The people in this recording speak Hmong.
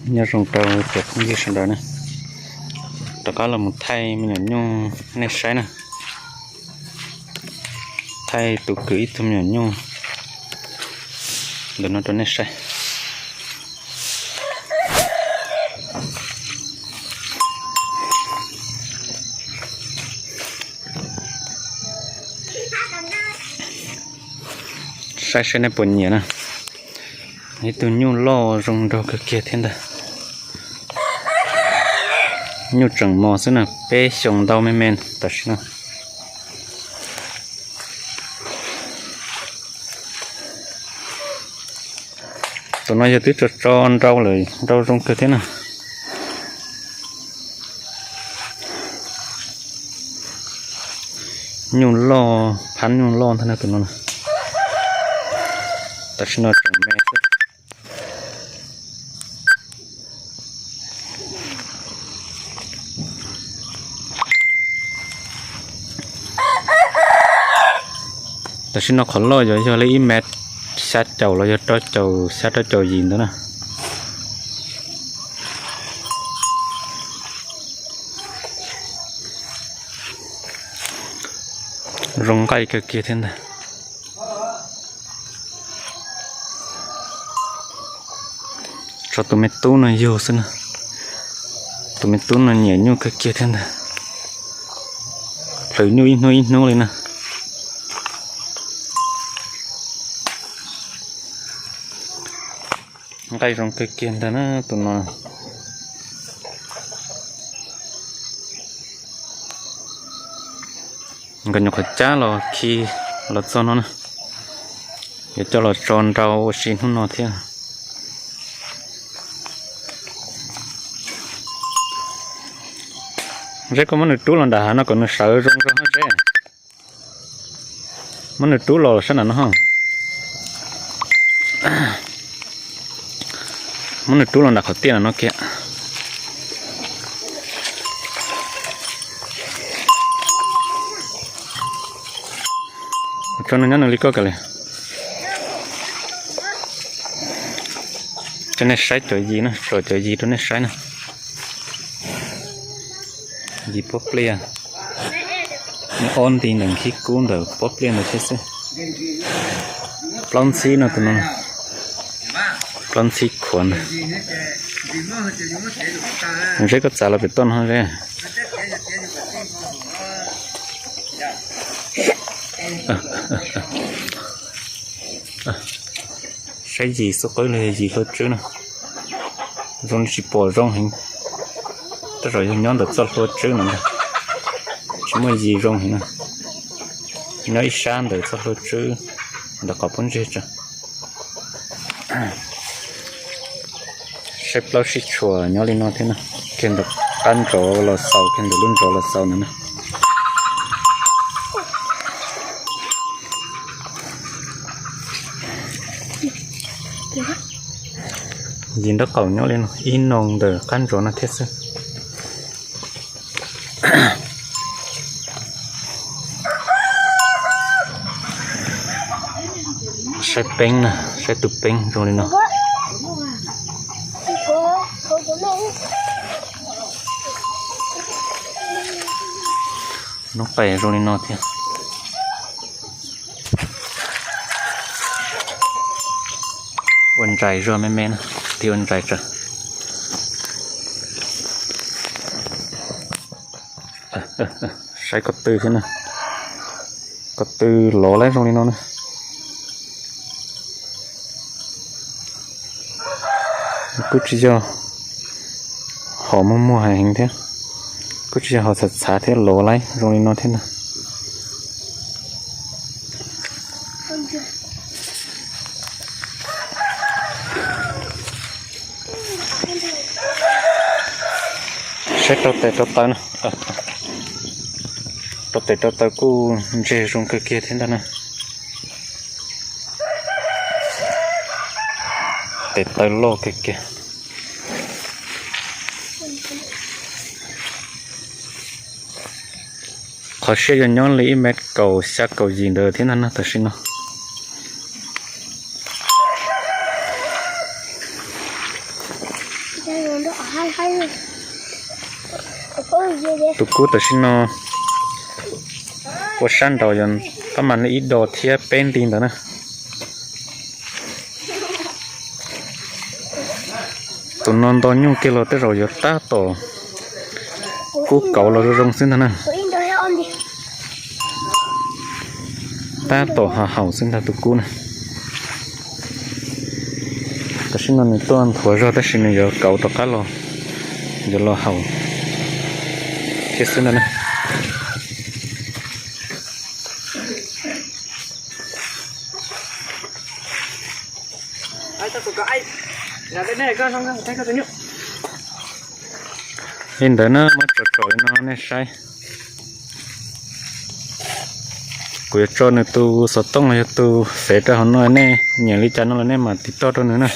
Nyob zoo rau cov phooj ywg sawv daws na, rov qab los mus thaij me nyuam nyuj nej saib na, thaij tus kwv ib tug me nyuam nyuj ntawm no rau nej saib. Saib saib nej puas nyiam na. Ib tug nyuj loj zoo nraug kawg kiag thiab ntag. Nyuj tseem mos xwb na, peb xyoos ntau me me tam sim no. Tus no yog twb tso tso nrau lawm, nrau zoo kawg thiab na. Nyuj loj, phab nyuj loj ntag na tus no. Tam sim no tseem me xwb. Tam sim no qhov loj yuav yog li ib mev xya caum los yog rau caum xya rau caum yim ntawd na. Zoo nqaij kawg kiag thiab ntag. Tso tus me tub no yug xwb na. Tus me tub no nyiam nyuj kawg kiag thiab ntag. Plhws nyuj ib hnub ib hnub li na. Nqaij zoo kawg kiag ntag na tus no. Nkawd nyuam qhuav cab los khi los txog no na, yuav coj los tso nrau ua si hnub no thiab. Zeb, koj muab nws rub los nram hav no kom nws sawv zoo zoo hab Zeb. Muab nws rub los sab nram no ho. Muab nws rub los nram qhov tiaj no kiag. Tso nws nyob nws li koj kiag li. Cov nej saib cov yis na, tso cov yis rau nej saib na. Yis pob pliaj, nws ob nti ntawm nkhib kub ntawm pob pliaj ntawd thiab xwb. Plaub ntxhib no tus no, plaub ntxhib khuav na. Zeb, koj txav los pem toj no Zeb. Saib yis xub qwb los yog yis hlua tswb na. Zoo li tsis pom zoo heev, tej zaum yog nyob ntawm txoj hlua tswb no ntag. Tsis muaj yis zoo heev na, nyob ib sab ntawm txoj hlua tswb ntawm qhov pub ntseg tso. Saib plaub sib tshuam nyob li no thiab na, kiag ntawm qab ntsov los xaus, kiag ntawm lub ntsov los xaus no na. Yis nraub qaum nyob li no, ib noo ntawm qab ntsov no thiab xwb. Saib peeb na, saib tus peeb zoo li no. Noob qes zoo li no thiab. Ua ntsais zog me me na, tig ua ntsais tsawv. Saib ko tw thiab na, ko tw lov lawm zoo li no na. Kuj tsis yog hom muag muag heev thiab, kuj tsis yog hom txhav txhav thiab, lov lawm zoo li no thiab ntag. Saib rau tes rau taw na, rau tes rau taw kuj ntseg zoo kawg kiag thiab ntag na. Tes taw loj kawg kiag. Qhov siab yog nyob li ib mev kaum xya kaum yim ntawd thiab ntag na tam sim no. Tus kub tam sim no ua sab nraud yog pab mas li ib dos thiab peb nti ntawd na. Tus no nto nyuj kiag los tej zaum yuav tab tom kub kauv los zoo zoo xwb ntag na. Tab tom haus haus xwb ntag tus kub na. Tam sim no nws tuaj nthuav zog tab sis nws yuav kauv rov qab los, yuav los haus thiab xwb ntag na. Li ntawd na, muab tsom tsom li no nej saib. Kuv yuav tso nws tus xov tooj los yog tus fev rau hauv no, nej nyiam li cas no los nej mam tiv toj rau nws na.